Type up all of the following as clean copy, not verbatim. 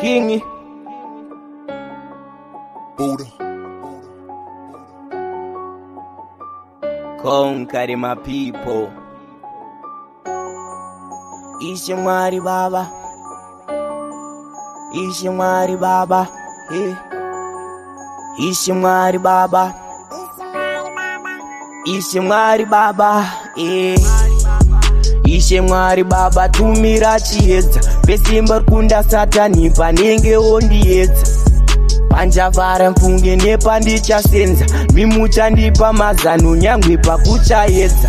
King Buddha. Conquer my people. Ishe Mwari Baba. Ishe Mwari Baba. Hey. Ishe Mwari Baba. Ishe Mwari Baba. Eh. Ishe Mwari Baba tumira chiedza pesimba rikunda Satani panenge ondiedza panchavhara mfunge nepandichasenza mimuchandipa mazano nyangwe pakuchaedza.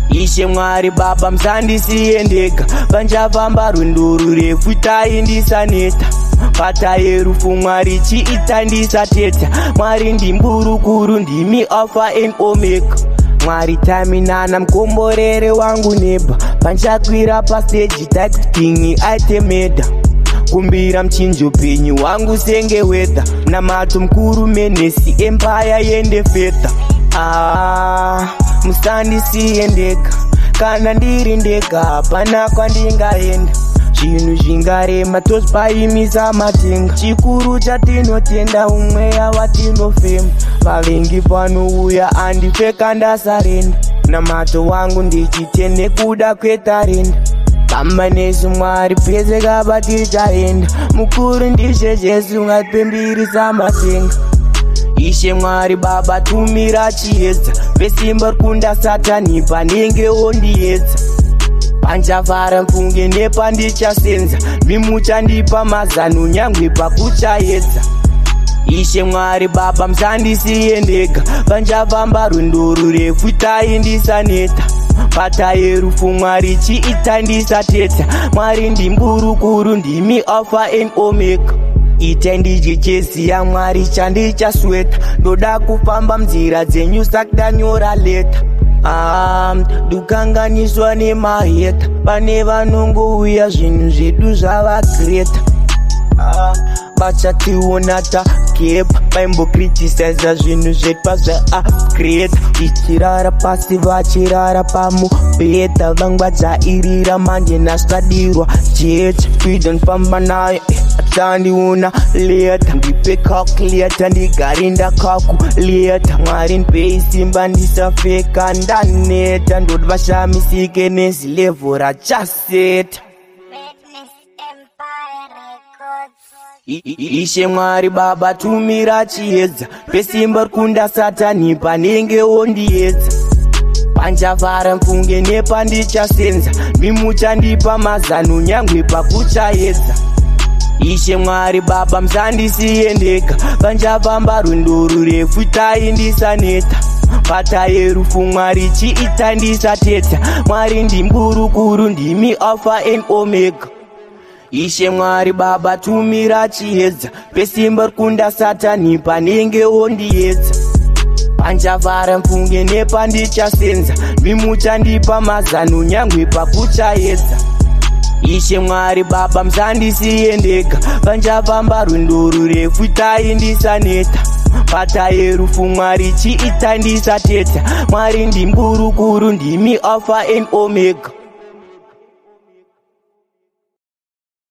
Ishe Mwari Baba musandisiye ndega panchafamba rwendo rurefu itai ndisaneta pata yerufu Mwari chiita ndisateta. Mwari ndimburukuru ndimi Alpha and Omega. Mwari taminana mukomborere wangu neba panchakwira pastage takuti aite meda kumbira mchinjo penyu wangu senge wedha namato mukuru menesi empire yende fedha. Ah, musandisiye ndega kana ndiri ndega hapana kwandingaenda zvinhu zvingarema tozvipaimisa matenga chikuru chatinotenda umweya watinofema vavengi panouya andipfeka ndasarenda namato wangu ndichite nekuda kwetarenda famba nesu Mwari pese kaba tichaenda mukuru ndishe Jesu ngatipembirisa matenga. Ishe Mwari Baba tumira chiedza pesimba rikunda Satani panenge ondiedza panchavhara mfunge nepandichasenza mimuchandipa mazano nyangwe pakuchaedza. Ishe Mwari Baba musandisiye ndega panchafamba rwendo rurefu itai ndisaneta pata yerufu Mwari chiita ndisateta. Mwari ndimburukuru ndimi Alpha and Omega. Itai ndidye cheziya Mwari chandichasweta ndoda kufamba munzira dzenyu saka ndanyora leta. Ah, ndukanganiswa nemaheta pane vanongouya zvinhu zvedu zvavagreta. Ah, vachationa takepa vaimbokritisiza zvinhu zvedu pazvaupgrade tichirara pasi vachirara pamubhedha vangwadzairira manje nhasi jecha freedom famba nayo achandiona leta ndipe calculator ndigare ndakakuleta. Mwari ndipei simba ndisafeka ndaneta ndoti vashamisike nezilevho rachaseta. Madness Empire Records. Ishe Mwari Baba tumira chiedza pesimba rikunda Satani panenge ondiedza panchavhara mfunge nepandichasenza mimuchandipa mazano nyangwe pakuchaedza. Ishe Mwari Baba musandisiye ndega panchafamba rwendo rurefu itai ndisaneta pata yerufu Mwari chiita ndisateta. Mwari ndimburukuru ndimi Alpha and Omega. Ishe Mwari Baba tumira chiedza pesimba rikunda Satani panenge ondiedza panchavhara mfunge nepandichasenza mimuchandipa mazano nyangwe pakuchaedza. Ishe Mwari Baba musandisiye ndega panchafamba rwendo rurefu itai ndisaneta pata yerufu Mwari chiita ndisateta. Mwari ndimburukuru ndimi Alpha and Omega.